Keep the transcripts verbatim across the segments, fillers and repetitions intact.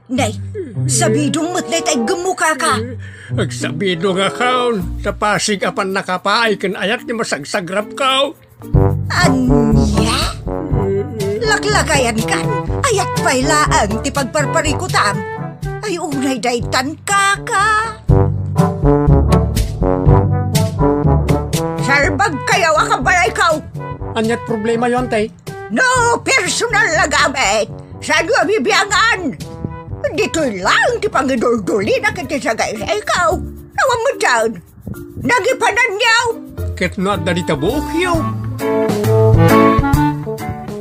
Nay, sabidong met dayta iggemmo, kaka. Agsabidongakon, ta pasig a pannakapaay ken ayat ti masagsagrapko. Ania? Laklakayankan, ayat pay laeng ti pagparparikutam. Ay, unay daytan, kaka. Salbagkayo a kabalayko. Aniat problemayo, Antay? No personal a gamit, saanyo a bibiangan? Ditoy laeng ti pangiduldulina ken ti sagaysayko. Awan met dayta. Nagipananyo. Ket no adda dita buokyo.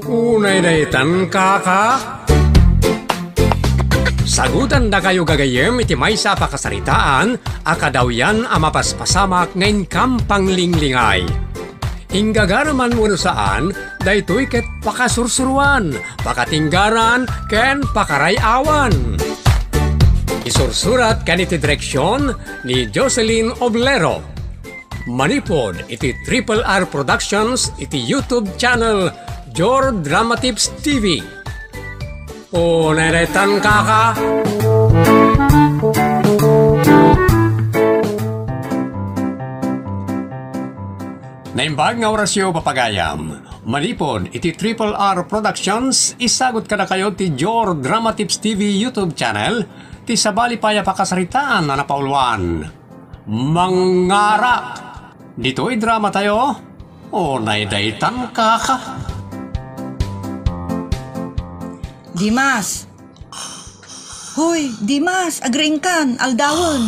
Unay daytan, kaka. Sagutandakayo gagayyem iti maysa a pakasaritaan a kadawyan a mapaspasamak nga inkam panglinglingay. Inggagaraman wenno saan, daytoy ket pakasursuroan, pakatinggaran, ken pakaray-awan. Isursurat ken iti direksion ni Jocelyn Oblero. Manipud iti Triple R Productions iti YouTube channel Jor Dramatips T V. Unay daytan, kaka. Naimbag nga orasyo, papagayam. Manipud iti Triple R Productions, isagut kadakayo ti Jor Dramatips T V YouTube channel, ti sabali pay a pakasaritaan a napauluan. Mangarak. Ditoy dramatayo, unay daytan, kaka. Dimas. Hoy, Dimas, agriingkan, aldawen.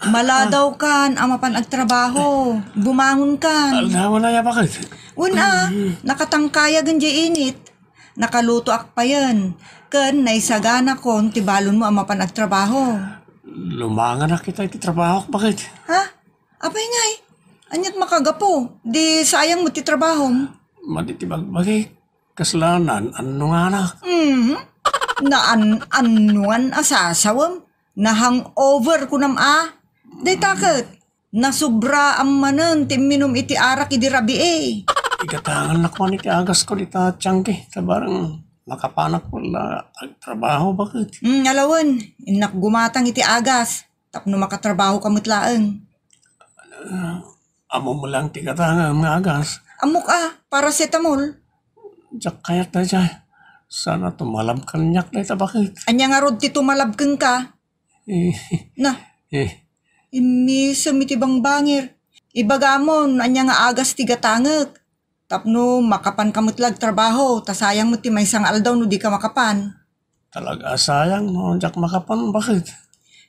Maladawkan a mapan agtrabaho. Bumangonkan. Aldawen aya, baket? Wen a, nakatangkayag diay init. Nakalutoak payen. Ken naisaganakon ti balonmo a mapan agtrabaho. Lumanganak ita iti trabahok, baket? Ha? Apay ngay? Aniat makagapu? Di sayang met ti trabahom. Madi ti bagbagik. Kasla naan-annonganak. Mhm. Naan-annongan a sasawem. Na-hangover kunam a. Dayta ket, nasobraam manen ti imminum iti arak idi rabii. Igatangannak man iti agasko dita tiangki, ta bareng makapanak pay la agtrabaho, baket. Hmm, alawen, innak gumatang iti agas, tapno makatrabahoka met laeng. Ammom lang ti gatangem nga agas. Ammok a, paracetamol. Diak kayat daydiay. Saan a tumalab kaniak dayta, baket. Ania ngarud ti tumalab kenka? Eh. Na. Eh. Immisem iti bangbangir. Ibagamon, ania nga agas ti gatangek. Tapno makapanka met la agtrabaho, ta sayang met ti maysa nga aldaw no dika makapan. Talaga a sayang no diak makapan, baket.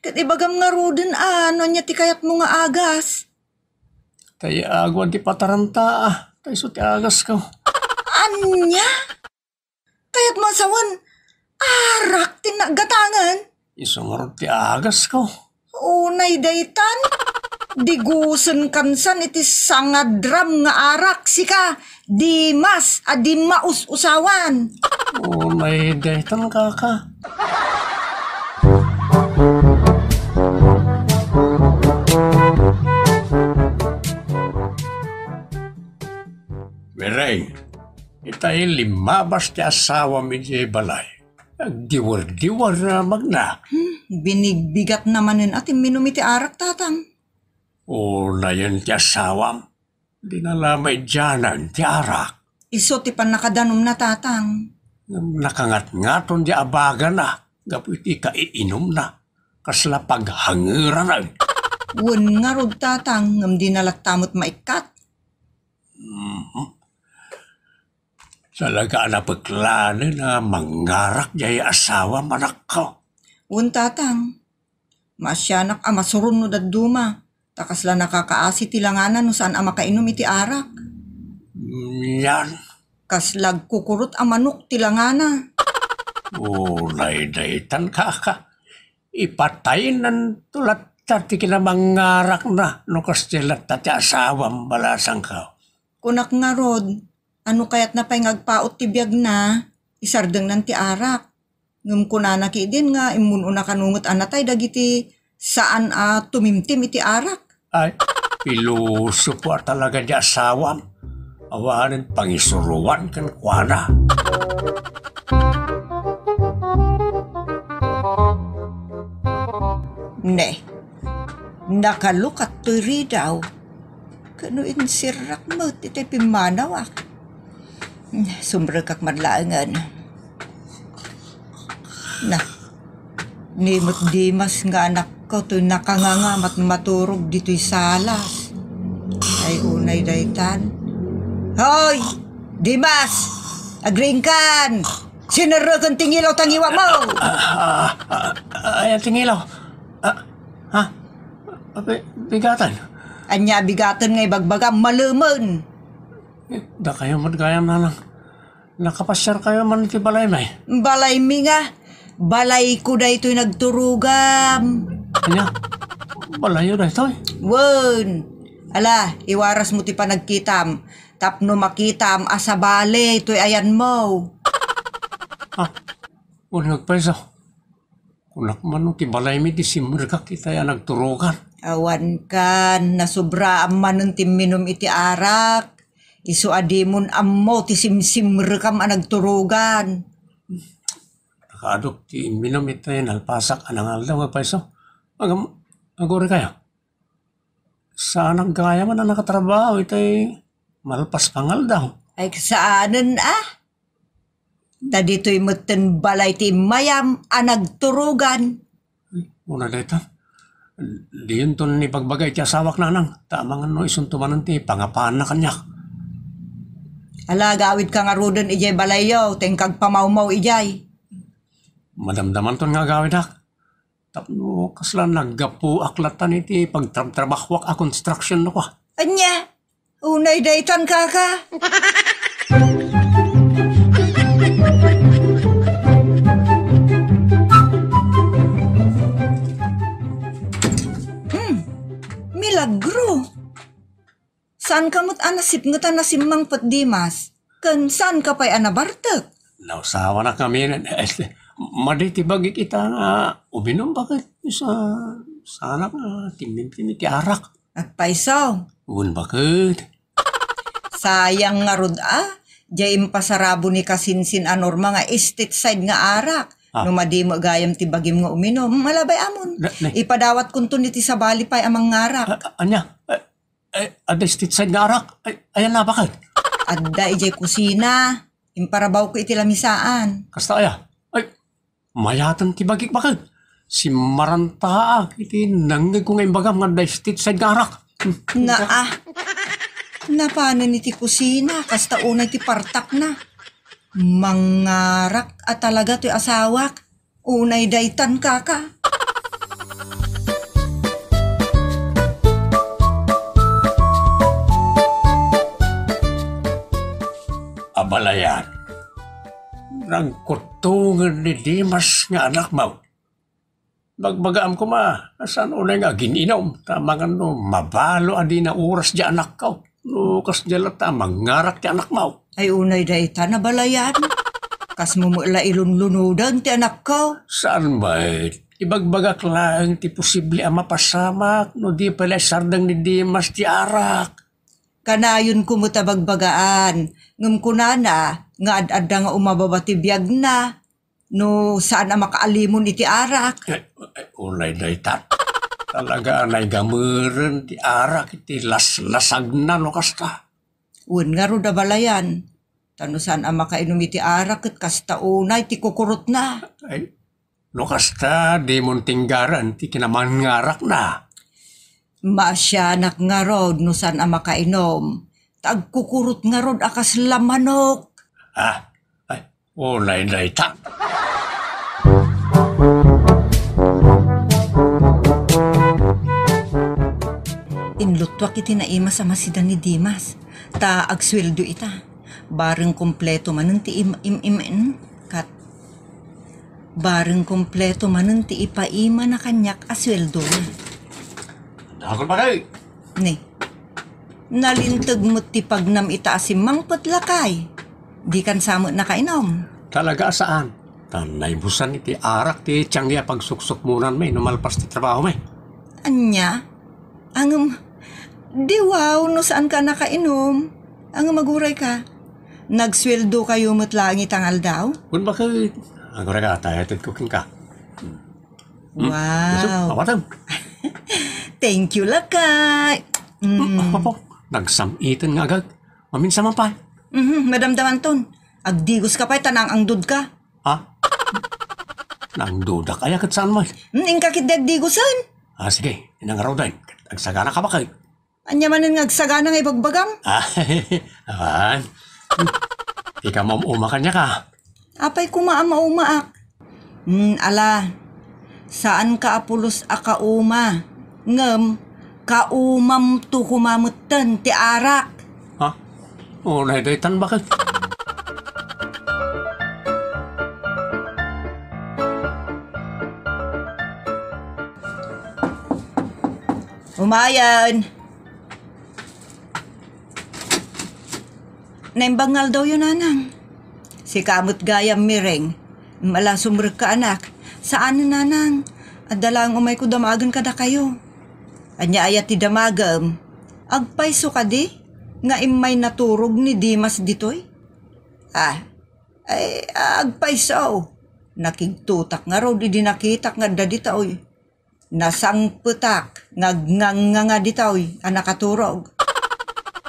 Ket ibagam ngaruden a, no ania ti kayatmo nga agas. Tay aguan ti pataranta, ah. Tay isu ti agasko. Ania? Kayatmo a sawen, arak ti naggatangen? Isu ngarud ti agasko. Unay daytan, digusen kansan iti sangadram nga arak, sika, Dimas a di maus-usawan. Unay daytan, kaka. Mireng, itay limmabas ti asawam idiay balay. Agdiwer-diwer a magna. Hmm, binigbigatna manen a ti imminum iti arak, tatang. Unayen ti asawam, dina la maidianan ti arak. Isu ti pannakadanumna, tatang. Ngem nakangatngaton diay abagana gapu iti kaiinumna. Kasla paghangeranan. Wen ngarud, tatang, ngem dina latta met maikkat. Mhm. Talaga a napeklanen a mangarak diay asawam, anakko. Wen, tatang. Maasianak a masuron no dadduma, ta kasla nakakaasi ti langana no saan a makainum iti arak. Yan. Kasla agkukurot a manok ti langana. Unay daytan, kaka. Ipataynanto latta ti kinamangarakna no kasdiay latta ti asawam, balasangko. Kunak ngarud, a no kayatna pay nga agpaut ti biagna, isardengnan ti arak. Ngem kunana ketdin nga immun-una kano met a natay dagiti saan a tumimtim iti arak. Ay, pilosopo a talaga diay asawam. Awanen pangisuroan kenkuana. Ne, nakalukat toy ridaw. Kano insirrak met iti pimmanawak. Sumrekak man laengen. Na, ni met Dimas nga anakko toy nakanganga mat maturog ditoy salas. Ay, unay daytan. Hoy! Dimas! Agriingkan! Sinerreken ti ngilaw ta ngiwatmo! Ah, ah, ah, ay, ti ngilaw. Ah, ha? Abi-, bigatan? Ania a bigaten nga ibagbaga? Malemen! Eh, dakayo met gayam, nanang. Nakapasiarkayo man iti balaymi? Balaymi nga? Balayko daytoy nagturogam. Ania? Balayyo daytoy? Wen. Ala, iwarasmo ti panagkitam. Tapno makitam a sabali toy ayanmo. Ah, wen nga agpayso. Kunak man no ti balaymi ti simrekak itay a nagturogan. Awankan, nasobraam manen ti imminum iti arak. Isu a dimon ammo ti simsimrekam a nagturogan. Nakaadok ti imminum itay nalpasak a nangaldaw nga payso. Agam-, aguraykayo. Saanak gayam a nakatrabaho itay malpas pangaldaw. Ay, saanen a? Ta ditoy metten balay ti immayam a nagturogan. Ay, una dayta. Diyonton ibagbaga iti asawak, nanang. Ta amangan no isunto manen ti pangapaanna kaniak. Ala, agawidka ngaruden idiay balayyo, ta inka agpamawmaw idiay. Madamdamanton nga agawidak. Tapno kasla naggapuak latan iti pagtrabtrabahoak a construction no kua. Ania? Unay daytan, kaka. Hmm, milagro. Saanka met a nasipnget a nasimmangpet, Dimas? Ken saanka pay a nabartek? Nausawanak ngamin. Este, madi ti bagik ita nga uminum, baket sa, saanak nga timtimtim iti arak. Agpayso. Wen, baket. Sayang ngarud a, diay impasarabo ni kasinsin a Norma nga estate side nga arak. Ah. No madi met gayam ti bagim nga uminum, malabay amon. Na, na. Ipadawatkonton iti sabali pay a mangngarak. A-, a-, ania? Eh, Eh, adda estate side nga arak. Ay, ayan na, baket? Adda idiay kusina. Imparabawko iti lamisaan. Kasta aya? Ay, mayaten ti bagik, baket. Simmarantaak iti nangngegko nga imbagam nga adda estate side nga arak. Naa. Napanen iti kusina, kasta unay ti partakna. Mangngarak a talaga toy asawak. Unay daytan, kaka. Abalayan, nagkuttongen ni Dimas nga anakmo. Bagbagaam koma, saan unay nga agin-inom, ta amangan no mabalo a dina oras diay anakko. No kasdiay latta a mangngarak ti anakmo. Ay, unay dayta, abalayan. Kasmo met la ilunlunoden ti anakko. Saan met? Ibagbagak laeng ti posible a mapasamak no di pay la isardeng ni Dimas ti arak. Kanayonko met a bagbagaan, ngem kunana nga ad-adda nga umababa ti biagna. No saan a makaalimon iti arak. Eh, eh, unay dayta. Talaga a naigameren ti arak iti laslasagna no kasta. Wen ngarud, abalayan. Ta no saan a makainom iti arak ket kasta unay ti kukurotna. Ay, no kasta, dimon tinggaren ti kinamangngarakna. Maasianak ngarud no saan a makainom. Ta agkukurot ngarud a kasla manok. Ah, ay, unay dayta. Inluttuak iti naimas a masida ni Dimas, ta agsueldo ita. Bareng kompleto manen ti im-, im-, im-, em, kat-, bareng kompleto manen ti ipaimana kaniak a sueldona. Dakol pa kay? Ni. Nalinteg met ti pagnam ita a simmangpet, lakay. Dikan sa met nakainom. Talaga a saan. Ta naibusan iti arak ti tianggi a pagsuksukmonanmi no malpas ti trabahomi. Ania? Ngem, di wow no saanka nakainom. Ngem, agurayka. Nagsueldokayo met laeng ita nga aldaw? Wen, baket. Agurayka, ta itedko kenka. Hmm? Wow. Awatem. Thank you, lakay. Mm. Apo, nagsam-iten nga agag. Maminsan man pay. Mhm, madamdamanton. Agdigos ka pay, ta naang-angdod ka. Ha? Naangdodak aya ket saan met? Hmm, inka ket di agdigosen. Ah, sige, inangaruden. Agsagana ka bakay. Ania manen nga agsagana nga ibagbagam? Ah, awan. Ika maum-uma kaniak a. Apay koma a maumaak? Hmm, ala, saanka a pulos a kauma. Ngem, kaumamto koma metten ti arak. Ha? O, naydaytan bakit? Umayen. Naimbag nga aldawyo, nanang. Sika met gayam, Mireng. Ala, sumrekka, anak. Saan, nanang. Adda laeng umayko damagen kadakayo. Ania aya ti damagem? Agpayso kadi nga immay naturog ni Dimas ditoy? Ah, ay, agpayso. Nakigtotak ngarud idi nakitak nga adda ditoy. Nasangpetak nga agngangnganga ditoy a nakaturog.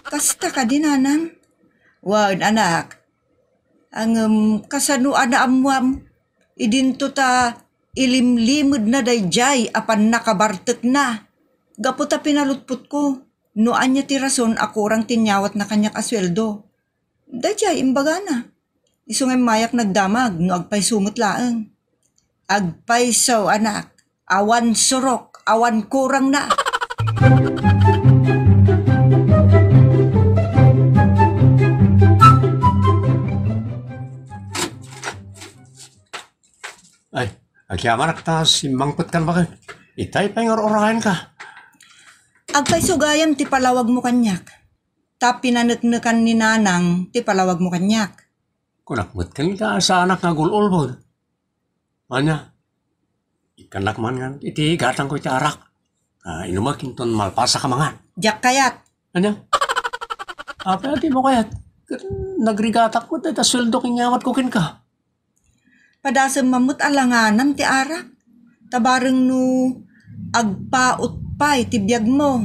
Kasta kadi, nanang? Wen, anak. Ngem, kasano a naammuam? Idinto ta ilimlimedna daydiay a pannakabartekna. Gapu ta pinalutpotko no ania ti rason a kurang ti inyawatna kaniak a sueldo. Daydiay imbagana. Isu nga immayak nagdamag no agpayso met laeng. Agpayso, anak. Awan surok, awan kurangna. Ay, agyamanak ta simmangpetkan baket. Itay pay nga ur-urangayenka. Agpayso gayam ti palawagmo kaniak. Ta pinaneknekan ni nanang ti palawagmo kaniak. Kunak met kenka, saanak nga agul-ulbod. Ania, ikkannak man ngan iti gatangko iti arak. Ah, inumek inton malpasak a mangan. Diak kayat. Ania? Apay a dimo kayat? Ket nagrigatak met dayta sueldok inyawatko kenka. Padasem man met a langanam ti arak. Ta bareng no agpaut pay ti biagmo.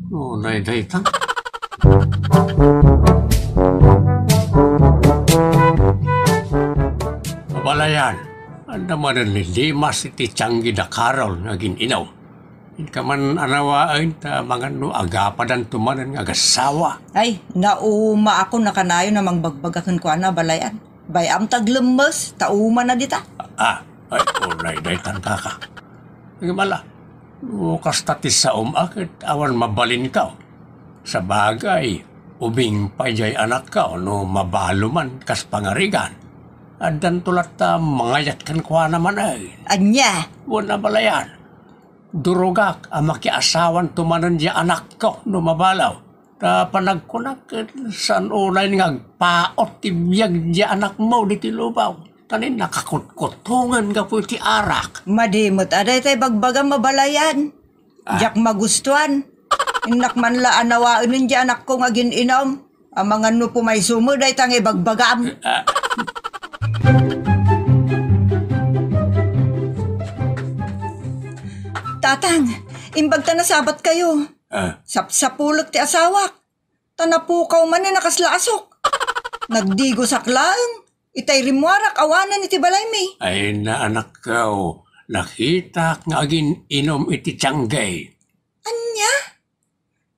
O, dayta. Abalayan, adda manen ni Dimas iti tianggi da Carol nga agin-inum. Inka man a nawaen ta mangan no agapadanto manen nga agassawa. Ay, naumaakon a kanayon a mangbagbaga kenkuana, abalayan. Bay-am ta aglemmes, ta umana dita. Ah, ay, unay daytan, kaka. Ngem ala, no kasta ti saom a ket awan mabalinkaw. Sabagay, ubing pay diay anakkaw no mabalo man kas pangarigan. Addanto latta mangayat kenkuana manen. Ania? Wen, abalayan. Durogak a makiasawanto manen diay anakko no mabalo. Ta panagkunak ket saan unay nga agpaut ti biag diay anakmo ditoy lubaw. Ta ni nakakutkutongen gapu iti arak. Madi met a dayta ibagbagam, abalayan. Ah. Diak magustuan. Innak man la a nawaenen diay anakko nga agin-inum. Amangan no pumayso met dayta nga ibagbagam. Ah. Tatang, imbag ta nasabatkayo. Ah. Sapsapulek ti asawak. Ta napukaw manen a kasla asok. Nagdigosak laeng. Itay rimmuarak awanen iti balaymi. Ay, naanakkaw, nakitak nga agin-inum iti tianggay. Ania?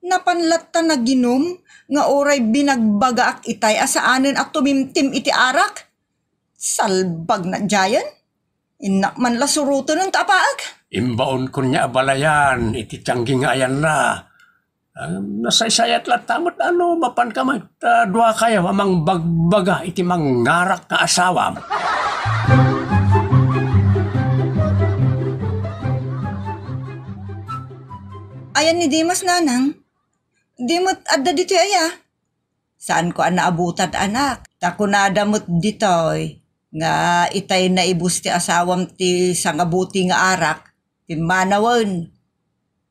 Napan latta naginum nga uray binagbagaak itay a saanen a tumimtim iti arak? Salbag na diayen. Innak man la surotenen ta apaek. Imbaon konia abalayan iti tianggi nga ayanna. Ah, nasaysayat latta met a no mapanka met, ah, duakayo a mangbagbaga iti mangngarak nga asawam. Ayan ni Dimas, nanang? Di met adda ditoy aya? Saanko a naabutad, anak. Ta kunada met ditoy nga itay naibus ti asawam ti sangabuti nga arak, pimmanawen.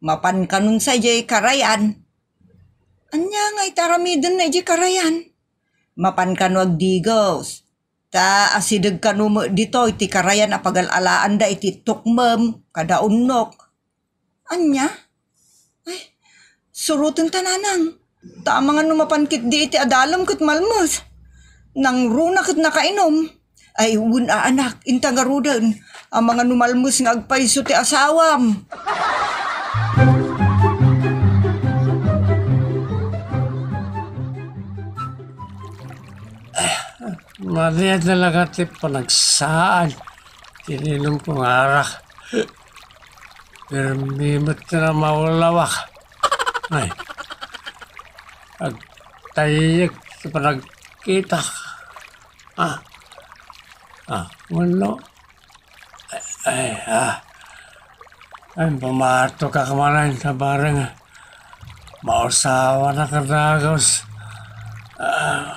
Mapan kanon sa idiay karayan. Ania nga iti aramidenna idiay karayan? Mapan kano agdigos. Ta asideg kano met ditoy ti karayan a pagal-alaanda iti tukmem kada unnok. Ania? Ay, surotenta, nanang. Ta amangan no mapan ketdi iti adalem ket malmes. Nangruna ket nakainum. Ay, wen a anak, inta ngaruden. Amangan no malmes nga agpayso ti asawam. Madi talaga ti panagsaan ti ininom kong arak. Pirmi met ti namaulawak. Ay, agtayyek ti panagkitak. Ah, ah, wenno, ay, ah. Ay, bumatok ak manen, bareng mausawan a kadagus. Ah.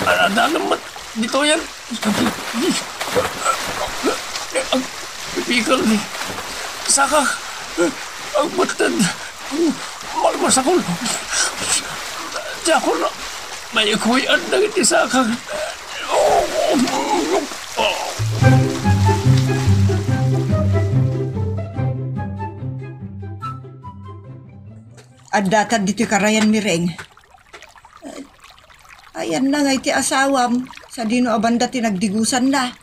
Adda naman dito yan. Ang pipikal ni saka. Ang batad. Malmasakol. Diakon na maikuyan dagiti sakang. Addatan ditoy karayan, Mireng. Ayanna nga iti asawam, sadino a banda ti nagdigusanna.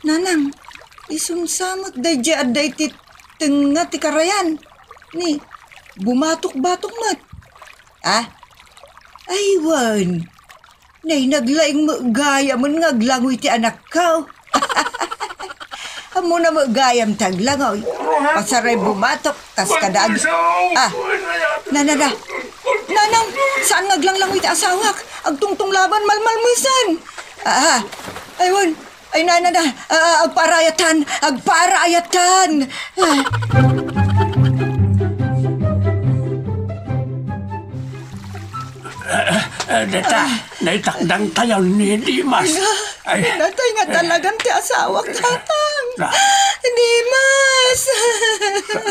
Nanang, isumsa met daydiay adda iti tengnga ti karayan. Ni, bumatok-batok met. Ah? Ay, wen. Nay, naglaing met gayamen nga aglangoy ti anakko. Ammona met gayam ti aglangoy. Pasaray bumatok, kas kada ag-, ah, nanana. Nanang, saan nga aglanglangoy ti asawak? Agtungtunglaban, malmalmesen. Ah, ay, wen. Ay, nanana, ah, agparayatan, agparayatan. Ah. Eh, eh, deta, naitakdang tayo ni Dimas. Ay. Natay nga talagan ti asawak, tatang. Na. Dimas!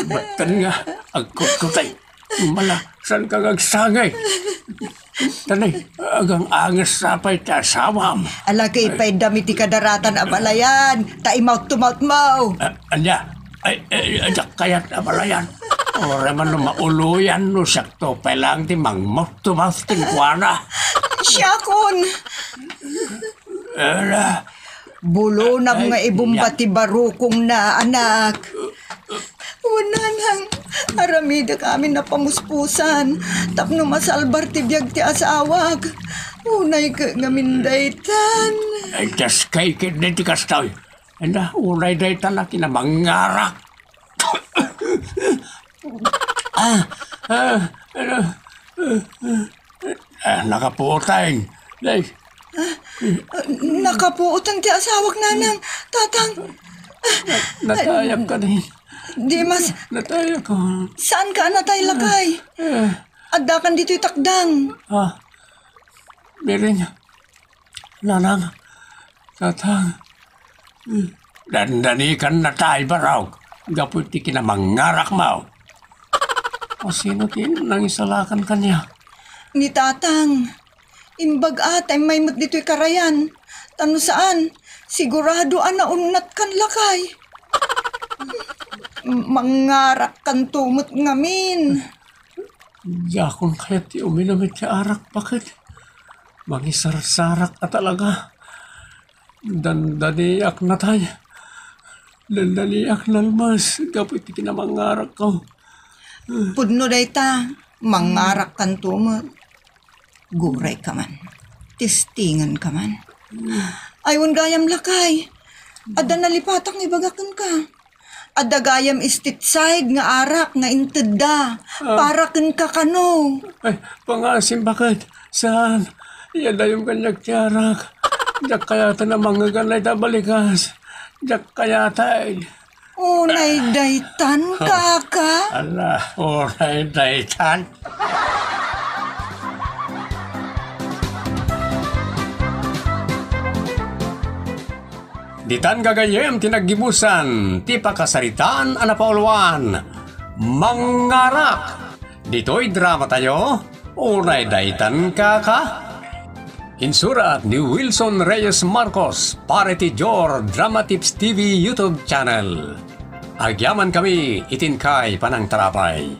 Ba't nga agkutkutay? Mala, saan ka agsangay? Tanay, agang-angas sa pay ti asawam. Alagay pay dami ti kadaratan a balayan, ta i-mouth to mouth mo. Ah, anya? Ay, ay, ay, diak kayat a balayan. Uray man no mauloyan no siak to pay lang ti mang-mouth to mouth kenkuana. Siakon. Ala. Bulonam nga ibumba ti barukongna, anak. Wen, nanang, aramidek amin a pamuspusan tapno masalbar ti biag ti asawak. Unay ket ngamin daytan. Ay, kas kay ket deti kastoy. Enda, unay daytan a kinamangarak. Ah, ah, ah, ah, ah, nakapuotan. Nay. Ah, nakapuotan ti asawak, nanang. Tatang. Na-, natayab ka ni. Dimas. Natayab ka. Saan ka natay, lakay? Ah. Addakan ditoy takdang. Ah. Miring. Nanang. Tatang. Dandanikan natay, barok, gapu iti kinamangarak mo. O sino ti nangisalakan kaniak? Ni tatang. Imbag a ta immay met ditoy karayan. Ta no saan, sigurado a naunnatkan, lakay. Mangarakkanto met ngamin. Diakon kayat ti uminum iti arak, baket. Mangisarsarak a talaga. Dandaniak natay. Dandaniak nalmas gapu iti kinamangarakko. Pudno dayta, mangarakkanto met. Gurayka man. Testingenka man. Ay, wen gayam, lakay. Adda nalipatak nga ibaga kenka. Adda gayam state side nga arak nga intedda. Ah. Para kenka kano. Ay, pangaasim, baket. Saan? Iadayom kaniak ti arak. Diak kayatan a mangngegan dayta a balikas. Diak kayatan. Unay daytan, kaka? Ala, unay daytan. Ditan gagayyem ti naggibusan ti pakasaritaan a napauluan, Mangarak. Ditoy dramatayo, unay daytan kaka. Insurat ni Wilson Reyes Marcos, para iti Jor Drama Tips T V YouTube channel. Agyaman kami iti inkay panangtarabay.